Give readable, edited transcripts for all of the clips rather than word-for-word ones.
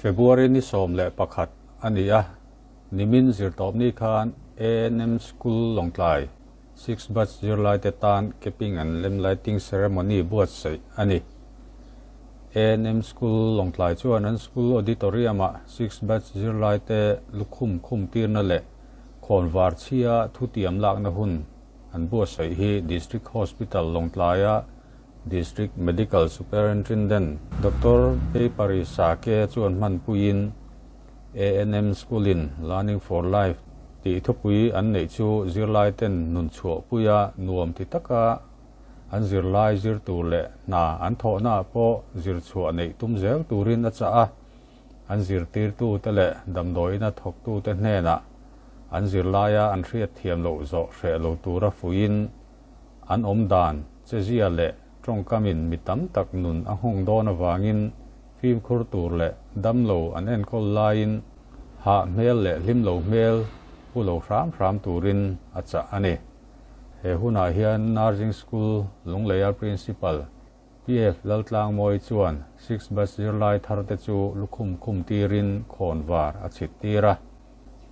February ni 11 a ni a, nimin zirtawpni khan ANM School Lawngtlai Six Batch zirlaite tan Capping and Lamp Lighting Ceremony buatsaih a ni. ANM School Lawngtlai chuan an school auditorium-ah Six Batch zirlaite lukhum khum tirna leh khawnvar chhia thutiam lakna hun an buatsaih hi District Hospital Lawngtlaia District Medical Superintendent Doctor Paypari Sake chuan hmanpuiin ANM School-in Learning for Life tih thupui an neih chu zirlaiten nun chhuahpuia nuam ti taka an zirlai zir tur leh hna an thawhnaah pawh zir chhuah neih tum zel turin a chah a, an zirtirtute leh damdawiina thawktute hnenah an zirlaia an hriatthiam loh zawh hreh lo tura fuiin An awm dan, chezia leh tawngkamin mi tam tak nun a nghawng dawn avangin fimkhur tur leh damlo an enkawl laiin hah hmel leh hlim lo hmel pu lo hram hram turin a chah a ni. He hunah hian Nursing School Lungleia Principal PF Laltlangmawi chuan Six Bus zirlai tharte chu lukhum khum tirin khawnvar a chhit tir a.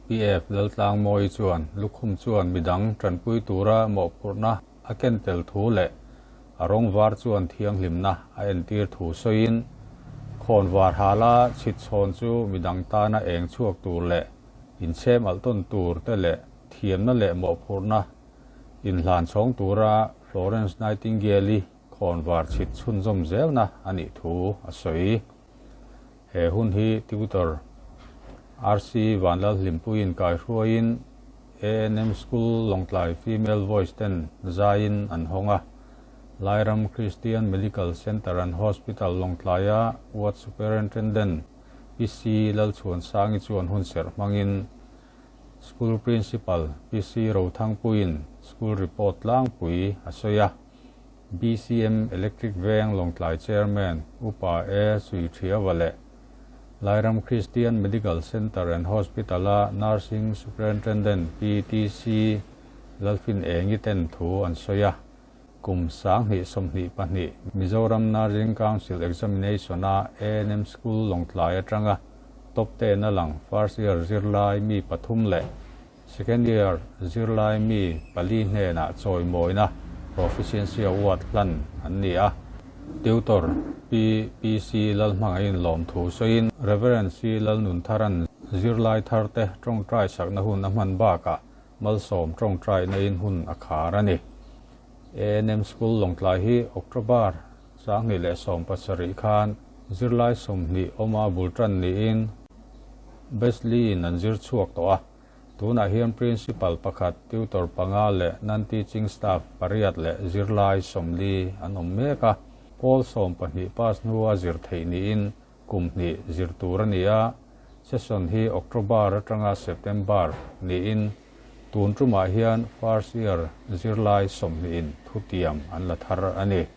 PF Laltlangmawi chuan lukhum chuan midang tanpui tura mawhphurhna a ken tel thu leh a rawng var chuan thianghlimna a entir thu sawiin, khawnvar hala chhit chhawn chu midang tana eng chhuak tur leh inchhem alh tawn tur te leh thiamna leh mawhphurhna inhlan chhawng tura Florence Nightingale-i khawnvar chhit chhunzawm zelna a nih thu a sawi. He hun hi Tutor RC Vanlalhlimpuiin kaihruaiin ANM School Lawngtlai Female Voice ten zaiin an hawng a. Lairam Christian Medical Centre and Hospital Lawngtlaia Ward Superintendent PC Lalchhuansangi chuan hun serh hmangin School Principal PC Rothangpuiin School Report tlangpui a sawi a. BCM Electric Veng Lawngtlai Chairman Upa E Suithiava leh Lairam Christian Medical Centre and Hospital-a Nursing Superintendent PTC Lalfin Engi ten thu an sawi a. Kum 2022 Mizoram Nursing Council Examination-a ANM School Lawngtlai atanga top ten a lang first year zirlai mi pathum leh Second year zirlai mi pali hnenah chawimawina Proficiency Award hlan an ni a. Tutor Pi PC Lalhmangaiin lawmthu sawiin Rev. C Lalnuntharan zirlai tharte tawngtai sakna hun a hman bakah malsawm tawngtaina in hun a khar a ni. ANM School Lawngtlai hi October 2017 khan zirlai 20 awma bul tan niin Besley in an zir chhuak tawh a. Tunah hian Principal pakhat, Tutor panga leh Non-Teaching Staff pariat leh zirlai 40 an awm mek a. Pawl 12 pass hnua zir theih niin kum hnih zir tur a ni a. Session hi October atanga September niin tun tumah hian first year zirlai 20 in thutiam an la thar a ni.